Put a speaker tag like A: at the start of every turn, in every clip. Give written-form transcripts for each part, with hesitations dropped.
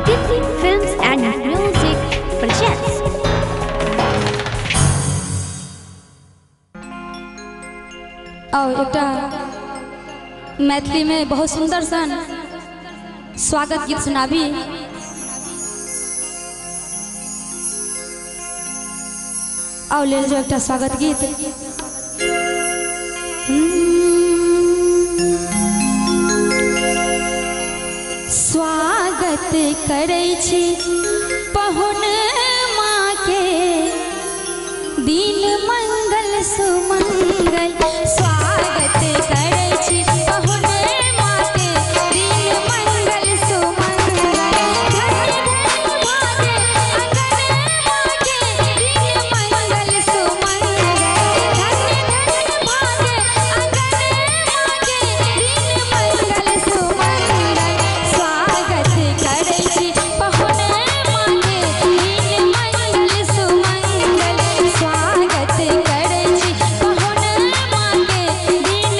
A: Aditya Films and Music presents.
B: और एकटा मैथिली में बहुत सुंदर सन स्वागत गीत सुनाबी। और ले जो एकटा स्वागत गीत। स्वागत करै छी पहुन माँ के, दिन मंगल सुमंगल। स्वागत करै छी पहुन माँ के, दिन मंगल सुमंगल। धन धन भागे अंगन माँ के, दिन मंगल सुमंगल। धन धन भागे अंगन माँ के, दिन मंगल सुमंगल। स्वागत करै छी पहुन माँ के, दिन मंगल सुमंगल। स्वागत करै छी पहुन माँ के, दिन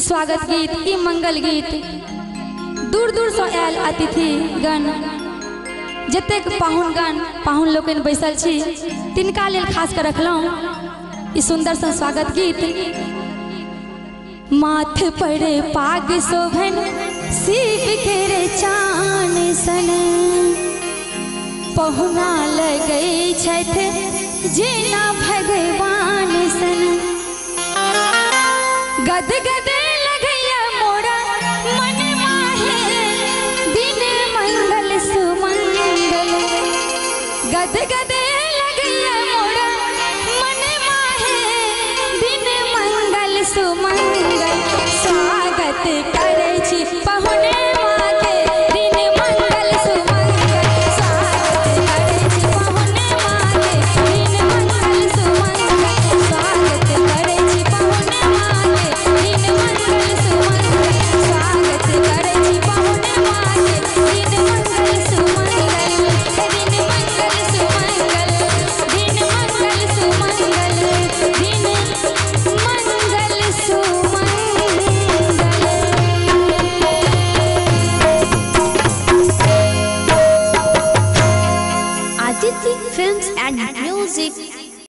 B: स्वागत गीत, ई मंगल गीत दूर दूर से आयल अतिथि गण, जतेक पाहुनगण पाहुन लोकनि बैसल छी तिनका लेल खास कर रखलहुँ ई सुंदर सन स्वागत गीत। माथ पर पाग शोभन शिव के चान सन, पहुना लगै छथि जेना भगवान सन। गद गद लगैया मोरा मन माहे दिन मंगल सुमंगल, गद गद